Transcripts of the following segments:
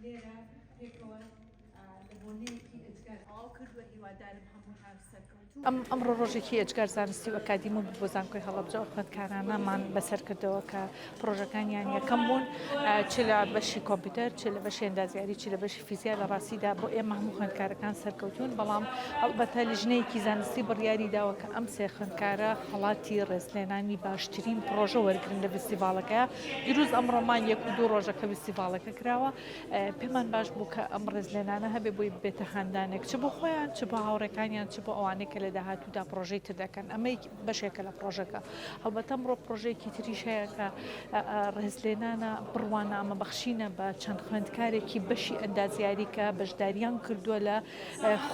لێرە پێکەوە لە بۆنەیەکی ئێجگار تەواو کردووە هیوادارم هەمووتان سەرکەوتوو. ئەم ئەمڕۆ ڕۆژێکی ئێجگار زانستی و ئەکادیمی بوو بۆ زانکۆی هەڵەبجە ئەو خوێندکارانەمان بەسەر کردەوە کە پڕۆژەکانیان یەکەم بوون چ لە بەشی کۆمپیوتەر چ لە بەشی ئەندازیاری چ لە بەشی فیزیا لە ڕاستیدا بۆ ئێمە هەموو خوێندکارەکان سەرکەوتوون بەڵام هەڵبەتە لیژنەیەکی زانستی بڕیاری داوە کە ئەم سێ خوێندکارە خەڵاتی ڕێزلێنانی باشترین پڕۆژە وەرگرن لە فیستیڤاڵەکە دروست ئەمڕۆمان یەک و دوو ڕۆژە کە فیستیڤاڵەکە کراوە پێمان باش بوو کە ئەم ڕێزلێنانە هەبێ بۆی ببێتە هاندانێک چ بۆ خۆیان چ بۆ هاوڕێکانیان چ بۆ ئەوانەی کە لە داهاتوودا پڕۆژەی تر دەکەن ئەمە بەشێکە لە پڕۆژەکە هەڵبەتە ئەمڕۆ پڕۆژەیەکی تریش هەیە کە ڕێزلێنانە بڕوانامە بەخشینە بە چەند خوێندکارێکی بەشی ئەندازیاری کە بەشداریان کردووە لە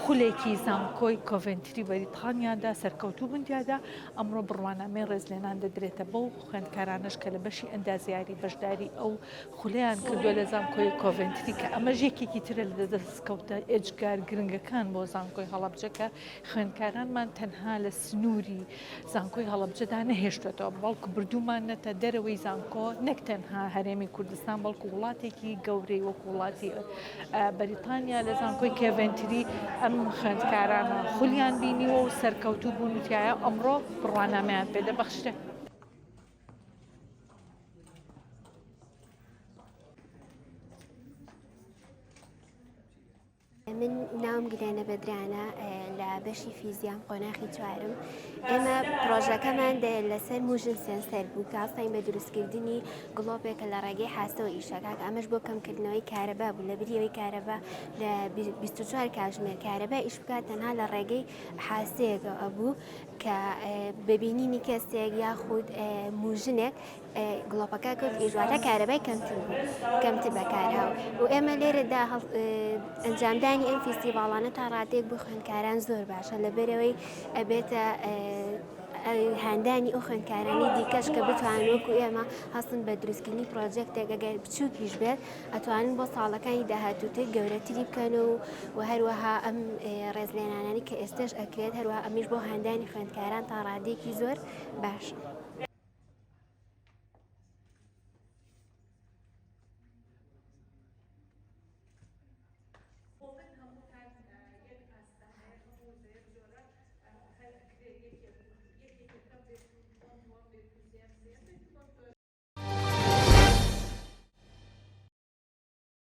خولێکی زانکۆی کۆڤێنتری بەریتانیادا سەرکەوتوو بوون تیادا ئەمڕۆ بڕوانامەی ڕێزلێنان دەدرێتە بەو خوێندکارانەش کە لە بەشی ئەندازیاری بەشداری ئەو خولەیان کردووە لە زانکۆی کۆڤێنتری کە ئەمەش یەکێکی ترە لە دەستکەوتە ئێجگار گرنگەکان بۆ زانکۆی هەڵەبجە کە خوێندکارانمان تەنها لە سنووری زانکۆی هەڵەبجەدا نەهێشتوێتەوە بەڵکو بردوومانەتە دەرەوەی زانکۆ نەک تەنها هەرێمی کوردستان بەڵکو وڵاتێکی گەورەی وەکو وڵاتی بەریتانیا لە زانکۆی کێڤنتری ئەم خوێندکارانە خولیان بینیوە و سەرکەوتوو بوون و تایە ئەمڕۆ بڕوانامەیان پێدەبەخشرێ. من ناوم گلێنە بەدرانە لە بەشی فیزیام قۆناخی چوارم ئێمە پرۆژەکەمان لەسەر motion sensor بوو کە هەستاین بە دروستکردنی گڵۆپێکە لە ڕێگەی حاسەوە ئیشەکە کە ئەمەش بۆ کەمکردنەوەی کارەبا بوو لە بریەوەی کارەبا لە 24 کاتژمێر کارەبا ئیش بکات تەنها لە ڕێگەی حاسەیەکەوە ئەبوو کە بەبینینی کەسێک یاخود motion ێک گڵۆپەکە کەوت ئیش واتە کارەبای کەمتر بوو کەمتر بەکارهاو و ئێمە لێرەدا ئەنجامدانی ئەم فیستیڤاڵانە تا ڕادەیەک بۆ خوێندکاران زۆر باشە لەبەرەوەی ئەبێتە هاندانی ئەو خوێندکارانی دیکەش کە بتوانن وەکو ئێمە هەستن بە دروستکردنی project ێک ئەگەر بچووکیش بێت ئەتوانن بۆ ساڵەکانی داهاتووتر گەورەتری بکەن و و هەروەها ئەم ڕێزلێنانانی کە ئێستش ئەکرێت هەروەها ئەمیش بۆ هاندانی خوێندکاران تا ڕادەیەکی زۆر باشە.